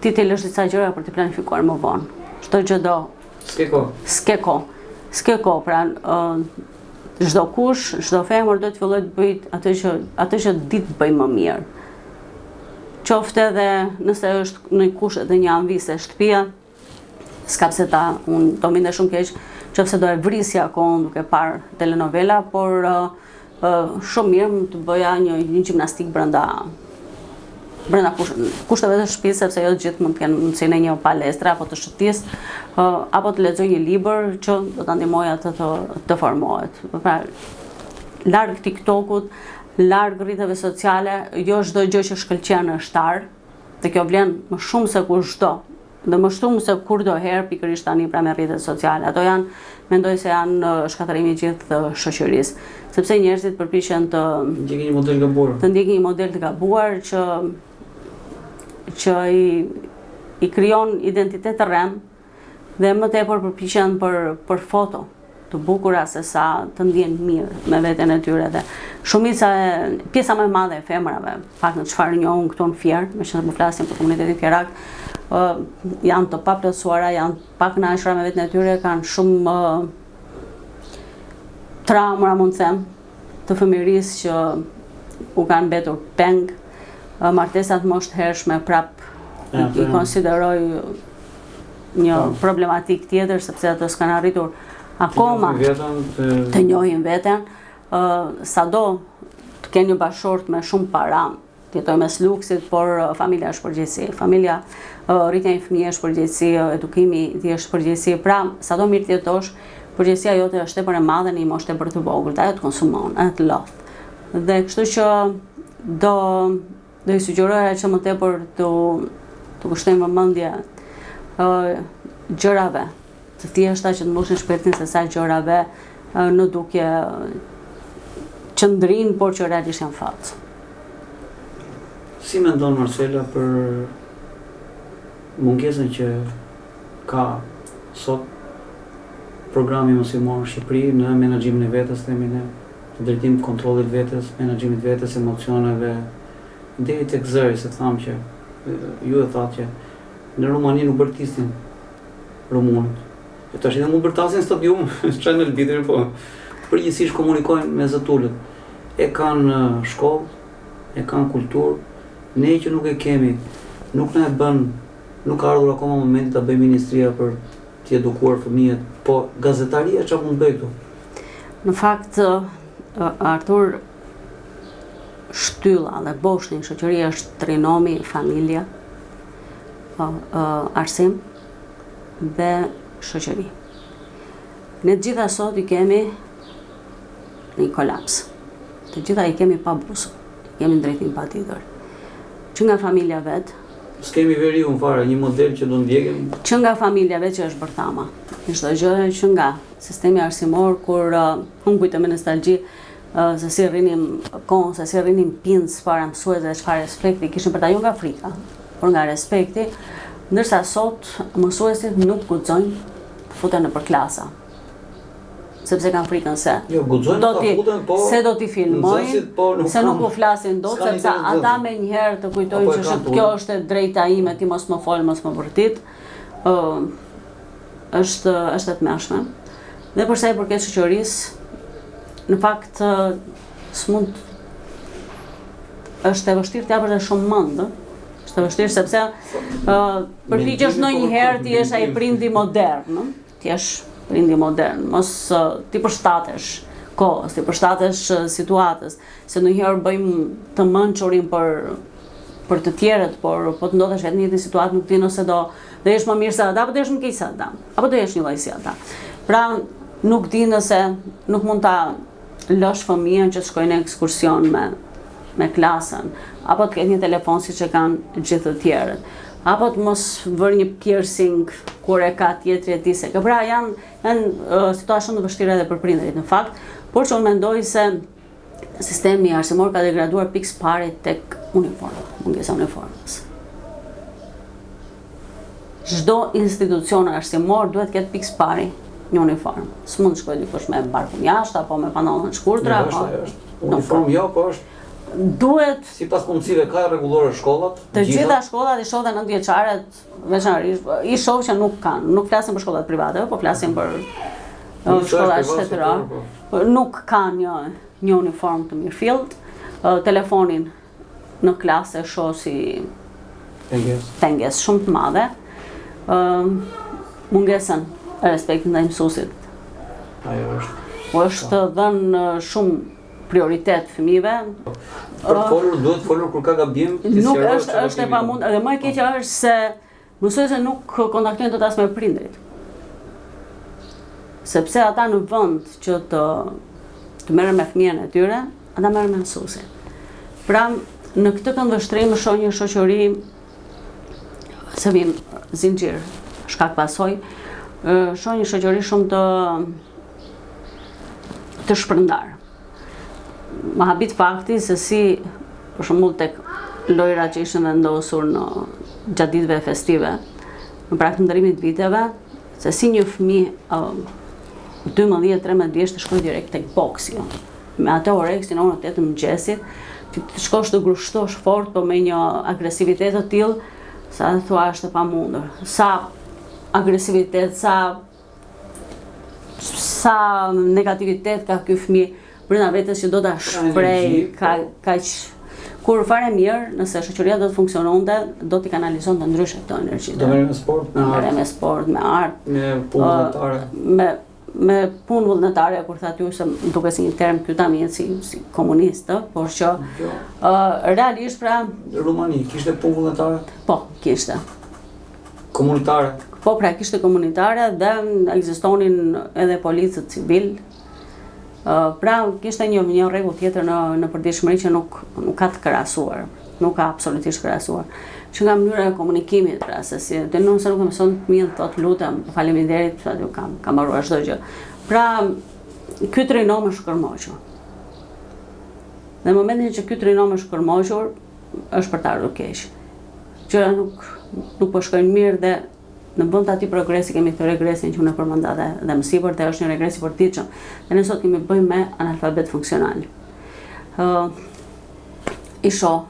B: ti të lësh disa gjëra për t'i planifikuar më vonë. Çdo gjë do
A: S'ke kohë.
B: S'ke kohë. S'ke kohë, pra çdokush, çdo femër do të fillojë të bëjë atë që atë që di të bëjë më mirë. Qoftë edhe nëse është në kushtet e një amvise shtëpia, s'ka pse ta, unë do më vinte shumë keq, qoftë se do e vrisja kohën duke parë telenovela, por uh, shumë mirë mund të bëja një, një gjimnastikë brenda brenda kushteve të shtëpisë sepse jo të gjithë mund të kenë mundësinë e një palestre apo të shëtisë apo të lexojë një libër që do ta ndihmojë atë të të formohet. Pra larg TikTokut, larg rrjeteve sociale, jo çdo gjë që shkëlqen është ar, dhe kjo vlen më shumë se kushdo. Dhe më shumë se kurdoherë pikërisht tani pra me rrjetet sociale. Ato janë, mendoj se janë shkatërrimi i gjithë shoqërisë, sepse njerëzit përpiqen
A: të ndjekin një model të gabuar.
B: Të ndjekin një model të gabuar që që i i krijon identitet të rremë dhe më tepër përpiqen për për foto të bukura se sa të ndjehen mirë me veten e tyre dhe shumica e pjesa më e madhe e femrave, pak në çfarë njoh unë këtu në Fier, meqenëse po flasim për komunitetin fierak, ë janë të paplotësuara, janë të pakënaqura me veten e tyre, kanë shumë trauma mund të them, të fëmijërisë që u kanë mbetur peng, martesat në moshë të hershme prap i konsideroj një po. problematikë tjetër sepse ato s'kanë arritur akoma të njohin veten, sado të kenë një bashkëshort me shumë para, të jetojnë mes luksit, por familja është përgjegjësi. Familja, rritja e një fëmije është përgjegjësi, edukimi i tij është përgjegjësi. Pra, sado mirë të jetosh, përgjegjësia jote është tepër e madhe në një moshë tepër të vogël, ajo të konsumon, ajo të lodh. Dhe kështu që do do i sugjeroja që më tepër të të kushtojnë vëmendje ë gjërave të thjeshta që të mbushin shpirtin se sa gjërave në dukje që ndrijnë, por që realisht janë
A: fallco. Si mendon Marcela për mungesën që ka sot programi mësimor në Shqipëri në menaxhimin e vetes, themi ne, në drejtim të kontrollit të vetes, menaxhimit të vetes, emocioneve, deri tek zëri, se thamë që ju e thatë që në Rumani nuk bërtisnin rumunët. E tash edhe mund bërtasin në stadium, çajnë arbitrin, po përgjithsisht komunikojnë me zë të ulët. E kanë në shkollë, e kanë kulturë, ne që nuk e kemi, nuk na e bën, nuk ka ardhur akoma momenti ta bëjë ministria për t'i edukuar fëmijët, po gazetaria çfarë mund të bëjë këtu?
B: Në fakt, Artur, shtylla dhe boshti në shoqëri është trinomi, familja, arsim dhe shoqëri. Ne të gjitha sot i kemi në një kolaps. Të gjitha i kemi pa busull, i kemi në drejtim të paditër. Që nga familja
A: vetë, S'kemi veriun fare, një model që do ndjekim.
B: Që nga familja vetë që është bërthama. Çdo gjë që nga sistemi arsimor kur uh, unë kujtoj me nostalgji uh, se si rrinim kohën, se si rrinim pincë para mësuesve dhe çfarë respekti kishim për ta jo nga frika, por nga respekti, ndërsa sot mësuesit nuk guxojnë të futen nëpër klasa sepse kanë frikën
A: se jo, guxojnë do t'i futen, po
B: se do t'i filmojnë, po nuk se nuk u flasin dot sepse ata menjëherë të kujtojnë që është, kjo është e drejta ime, ti mos më fol, mos më bërtit. Ë është është e tmerrshme. Dhe për sa i përket shoqërisë, në fakt s'mund është e vështirë të japësh dhe shumë mend, është e vështirë sepse ë përpiqesh ndonjëherë të jesh ai prindi modern, të jesh prindi modern, mos t'i përshtatesh kohës, t'i përshtatesh situatës, se ndonjëherë bëjmë të mençurin për për të tjerët, por po të ndodhesh vetë në një situatë nuk di nëse do do jesh më mirë se ata apo do jesh më keq se ata, apo do jesh njëlloj si ata. Pra, nuk di nëse nuk mund ta lësh fëmijën që të shkojë në ekskursion me me klasën, apo të ketë një telefon siç e kanë gjithë të tjerët, apo të mos vërë një piercing kur e ka tjetri e ti s'e ke. Pra janë janë uh, situata shumë të vështira edhe për prindërit në fakt, por që unë mendoj se sistemi arsimor ka degraduar pikë së pari tek uniforma, mungesa e uniformës. Çdo institucion arsimor duhet të ketë pikë së pari një uniformë. S'mund të shkojë dikush me barkun jashtë apo me pantallona të shkurtra
A: apo. Është, është. Uniformë jo, po është.
B: Duhet
A: sipas mundësive ka rregullore shkollat.
B: Të gjitha shkollat i shoh dhe nëntëvjeçaret veçanërisht, i shoh që nuk kanë, nuk flasim për shkollat private, po flasim për shkollat shtetërore. Po. Nuk kanë një një uniformë të mirëfilltë, telefonin në klasë e shoh si
A: pengesë
B: pengesë shumë të madhe. Ë mungesën e respektit ndaj
A: mësuesit. Ajo
B: është. U është dhënë shumë prioritet fëmijëve.
A: Për të folur, duhet folur kur ka gabim,
B: t'i Nuk është është e pamundur, edhe më e keqja është se Mësuesit nuk kontaktojnë dot as me prindërit. Sepse ata në vend që të të merren me fëmijën e tyre, ata merren me mësuesin. Pra, në këtë këndvështrim shoh një shoqëri Se vijnë zinxhir, shkak pasojë, shoh një shoqëri shumë të të shpërndarë. Më habit fakti se si, për shembull tek lojrat që ishin vendosur në gjatë ditëve festive, në prag të ndërrimit të viteve, se si një fëmijë 12-13 vjeç të shkojë direkt tek boksi, jo. me atë oreksin në orën 8 të mëngjesit, që të shkosh të grushtosh fort, po me një agresivitet të tillë, sa thua është e pamundur. Sa agresivitet, sa sa negativitet ka ky fëmijë brenda vetes që do ta shprehë ka po. kaq kur fare mirë, nëse shoqëria do të funksiononte, do t'i kanalizonte ndryshe këto energji.
A: Do merrej me sport, me
B: art. Me sport, me
A: art. Me punë vullnetare.
B: Me me punë vullnetare, kur thatë ju se më duket si një term ky tani si, si komunist, ë, por që jo. uh, realisht pra
A: Rumani kishte punë vullnetare?
B: Po, kishte.
A: Komunitare?
B: Po, pra, kishte komunitare dhe ekzistonin edhe policët civilë. Pra, kishte një, një rregull tjetër në, në përditshmëri që nuk, nuk ka të krahasuar. Nuk ka absolutisht krahasuar. Që nga mënyra e komunikimit, pra, se si, dhe nëse nuk e mëson fëmijën, thotë lutem, faleminderit, pra, ju kam, kam mbaruar çdo gjë. Pra, ky trinom është shkërmoqur. Në momentin që ky trinom është shkërmoqur, është për të ardhur keq. Gjëra nuk nuk po shkojnë mirë dhe në vend të atij progresi kemi këtë regresin që unë e përmenda dhe, dhe më sipër dhe është një regres i përditshëm. Dhe ne sot kemi të bëjmë me analfabet funksional. Ë uh, i shoh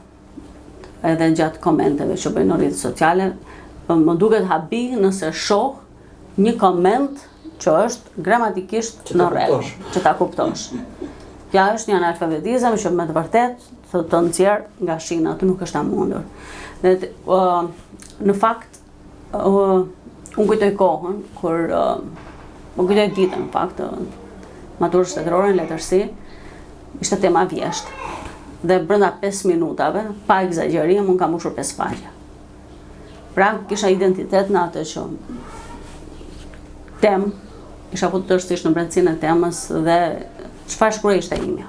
B: edhe gjatë komenteve që bëjnë në rrjetet sociale, më duket habi nëse shoh një koment që është gramatikisht në rregull, që ta kuptosh. Kjo është një analfabetizëm që me të vërtetë të të nxjerr nga shinat, nuk është e mundur. Dhe uh, në fakt uh, unë kujtoj kohën kur uh, më kujtoj ditën në fakt uh, maturë shtetërore në letërsi, ishte tema vjeshtë. Dhe brenda 5 minutave, pa ekzagjerim, unë kam mbushur 5 faqe. Pra, kisha identitet në atë që temë, isha futur tërësisht në brendësinë e temës dhe çfarë shkruaj ishte imja.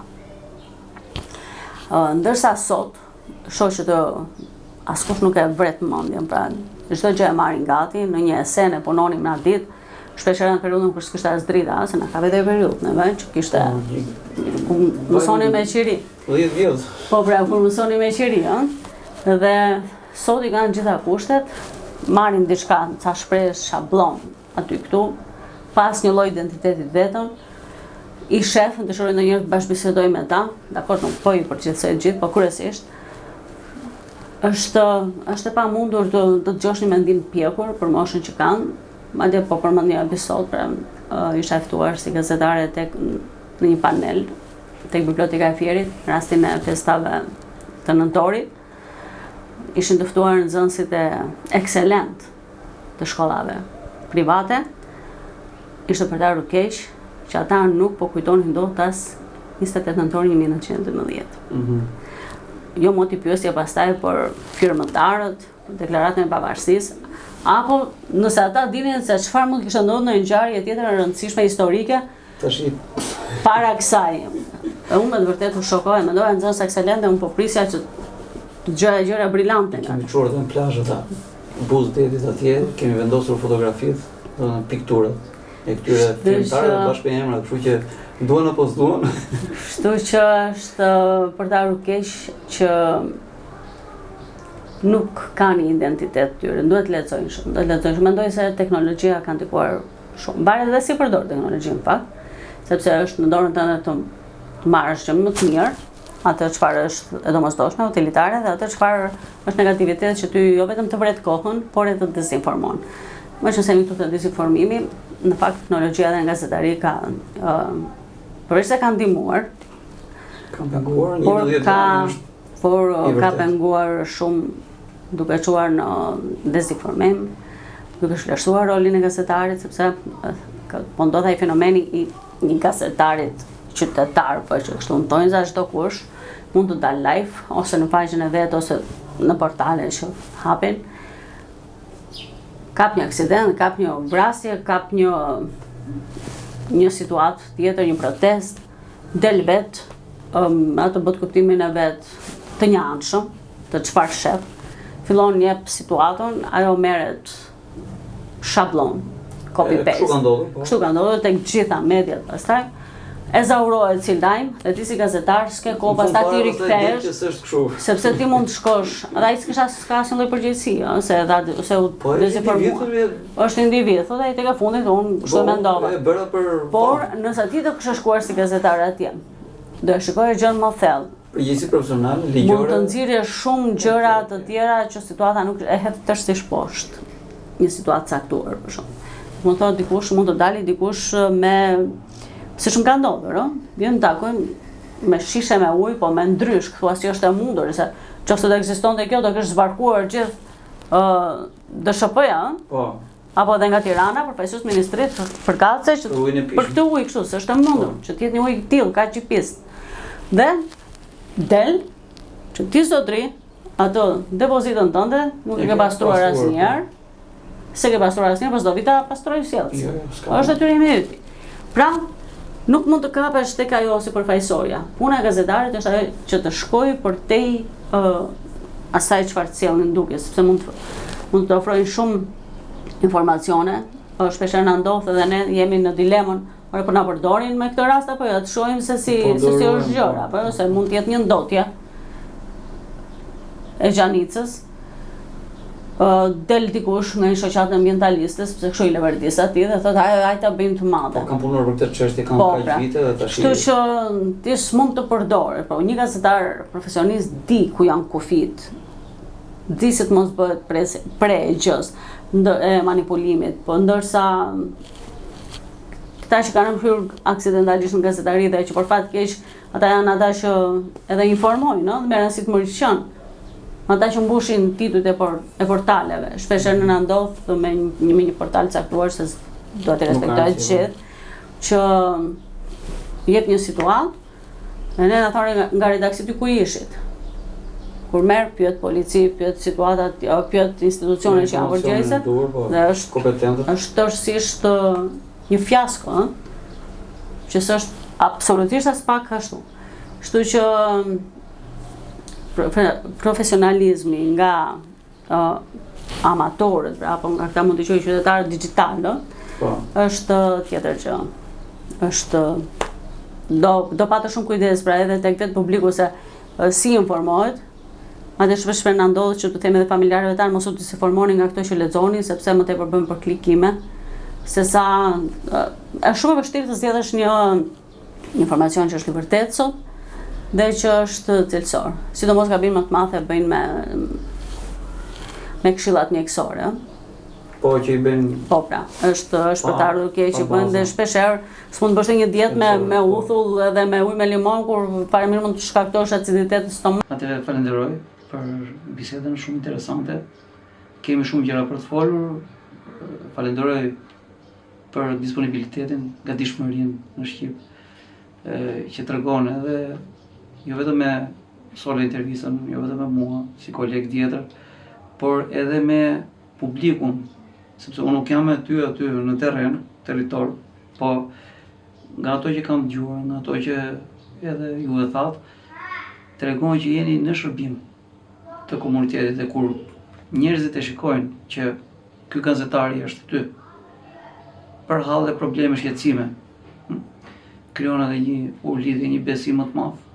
B: Ndërsa sot, shoh që të askush nuk e vret mendjen, pra çdo gjë e marrin gati, në një ese ne punonim në atë ditë, shpesh herë në periudhën kur s'kishte as drita, se na ka edhe periudhë në vend që kishte ku mësonim me qiri.
A: 10 vjet.
B: Po pra, kur mësonim me qiri, ë? Dhe sot i kanë gjitha kushtet, marrin diçka, ca shprehje shabllon aty këtu, pa asnjë lloj identiteti vetëm. I shef, dëshiroj ndonjëherë të bashkëbisedoj me ta, dakord, nuk po i përgjithësoj të gjithë, po kryesisht është është e pamundur të të dëgjosh një mendim të pjekur për moshën që kanë. Madje po përmend një episod, pra isha e ftuar si gazetare tek në një panel tek Biblioteka e Fierit, në rastin e festave të nëntorit, ishin të ftuar nxënësit e ekselent të shkollave private, ishte për të ardhur keq që ata nuk po kujtonin dot as 28 nëntorin 1912. Mm -hmm. Jo më t'i pyesje pastaj për firmëtarët, për deklaratën e pavarësisë, apo nëse ata dinin se çfarë mund të kishte ndodhur në një ngjarje tjetër e rëndësishme historike,
A: Tashi
B: para kësaj, e unë me të vërtetë u shokova, mendoja nxënës ekselente, unë po prisja që të dëgjoja gjëra
A: brilante. Kemi çuar edhe në plazh ata, buzë detit atje, kemi vendosur fotografitë, do në pikturat e këtyre firmëtarëve bashkë me emrat, kështu që duan apo s'duan.
B: Kështu që është për të ardhur keq që nuk kanë një identitet të tyre, duhet të lexojnë shumë, duhet të lexojnë shumë. Mendoj se teknologjia ka ndikuar Shumë. Varet edhe si përdor teknologjinë në fakt, sepse është në dorën tënde të, të marrësh gjë më të mirë, atë çfarë është e domosdoshme, utilitare dhe atë çfarë është negativitet që ty jo vetëm të vret kohën, por edhe të dezinformon. Meqenëse jemi këtu te dezinformimi, në fakt teknologjia dhe në gazetari ka uh, përveç se ka ndihmuar,
A: ka penguar, por
B: ka por ka penguar shumë duke çuar në dezinformim, duke zhvlerësuar rolin e gazetarit, sepse po ndodh ai fenomeni i një gazetarit qytetar, po që kështu në thonjëza çdokush, mund të dalë live, ose në faqen e vet, ose në portale që hapin, kap një aksident, kap një vrasje, kap një një situatë tjetër, një protestë, del vetë, um, atë botëkuptimin e vet të njëanshëm, të çfarë shef. Fillon jep situatën, ajo merret shabllon, copy paste.
A: Kështu ka ndodhur, po.
B: Kështu ka ndodhur tek gjitha mediat pastaj. Ezaurohet si lajm dhe ti si gazetar s'ke kohë pastaj ti rikthehesh. Sepse ti mund të shkosh, dhe ai s'kisha s'ka asnjë lloj përgjegjësie, ëh, se dha se u
A: po,
B: dezinformua. Është individ, thotë ai tek e fundit unë kështu
A: po,
B: mendova.
A: E bëra për
B: Por nëse ti do kishe shkuar si gazetar atje, do e shikoje gjën më thellë.
A: Përgjegjësi profesionale, ligjore.
B: Mund të nxirrje shumë gjëra të tjera që situata nuk e hedh tërësisht poshtë. Një situatë caktuar për shembull. Mund të thotë dikush, mund të dali dikush me se shumë ka ndodhur, ëh. Vjen takojmë me shishe me ujë, po me ndryshk, thua si është e mundur, se nëse do ekzistonte kjo do kish zbarkuar gjithë ë uh, DSHP-ja, ëh.
A: Po.
B: Apo edhe nga Tirana, përfaqësues ministrisë përkatëse që për këtë ujë kështu, s'është e mundur, po. që të jetë një ujë i tillë, kaq i pistë. Dhe del që ti zotri atë depozitën tënde nuk e ke pastruar asnjëherë. Po. S'e ke pastruar asnjëherë, po s'do vijë ta pastrojë ujësjellësi.
A: Jo, jo,
B: është detyrimi yt. Pra, nuk mund të kapesh tek ajo sipërfaqësorja. Puna e gazetarit është ajo që të shkojë përtej uh, asaj çfarë të sjellin në dukje, sepse mund të mund të ofrojnë shumë informacione, shpeshherë na ndodh edhe ne jemi në dilemën, ore po na përdorin me këtë rast apo jo, të shohim se si
A: po
B: se si është gjëra, apo jo, se mund të jetë një ndotje e Gjanicës. Ë del dikush nga një shoqatë ambientaliste, sepse kështu i leverdis atij dhe thotë hajde hajde ta bëjmë të madhe.
A: Po kam punuar për këtë çështje kam
B: po,
A: kaq
B: pra.
A: vite dhe tash.
B: Kështu që ti s'mund të përdorë, po një gazetar profesionist di ku janë kufijtë di si të mos bëhet pre, pre e gjës, ndë, e manipulimit, po ndërsa këta që kanë hyrë aksidentalisht në gazetari dhe që për fat keq ata janë ata që edhe informojnë, no? dhe merren si të mirëqenë. Ata që mbushin titujt e, por, e portaleve. Shpeshherë na ndodh me një, me një portal caktuar se do të respektoj të gjithë, që jep një situatë Dhe ne na thonë nga, nga redaksi ty ku ishit. Kur merr pyet polici, pyet situatat, jo, pyet institucione që janë përgjegjëse,
A: po,
B: dhe është
A: kompetente.
B: Është tërësisht një fiasko, ëh. Që s'është absolutisht aspak ashtu. Kështu që profesionalizmi nga uh, amatorët, pra, apo nga këta mund të quaj qytetarët dixhitalë,
A: po.
B: është tjetër gjë. Është do do patë shumë kujdes pra edhe tek vetë publiku se si informohet. Madje shpesh shpesh na ndodh që të themi edhe familjarëve tanë mos u disinformoni nga këto që lexoni sepse më tepër bëjnë për klikime se sa është shumë e vështirë të zgjedhësh një informacion që është i vërtetë sot dhe që është cilësor. Sidomos gabim më të madh e bëjnë me me këshillat mjekësore.
A: Po që i bëjnë
B: Po pra, është është për të ardhur keq që bëjnë dhe shpeshherë s'mund të bësh një dietë me me po. uthull edhe me ujë me limon kur fare mirë mund të shkaktosh aciditet në
A: stomak. Atëherë falenderoj për bisedën shumë interesante. Kemi shumë gjëra për të folur. Falenderoj për disponibilitetin, gatishmërinë në shqip, që tregon edhe jo vetëm me Sole intervistën, jo vetëm me mua, si koleg tjetër, por edhe me publikun, sepse unë nuk jam me ty aty në terren, territor, po nga ato që kam dëgjuar, nga ato që edhe ju e thatë, tregon që jeni në shërbim të komunitetit dhe kur njerëzit e shikojnë që Ky gazetari është aty. Për halle, probleme, shqetësime. Hm? Krijon edhe një u lidhje, një besim më të madh.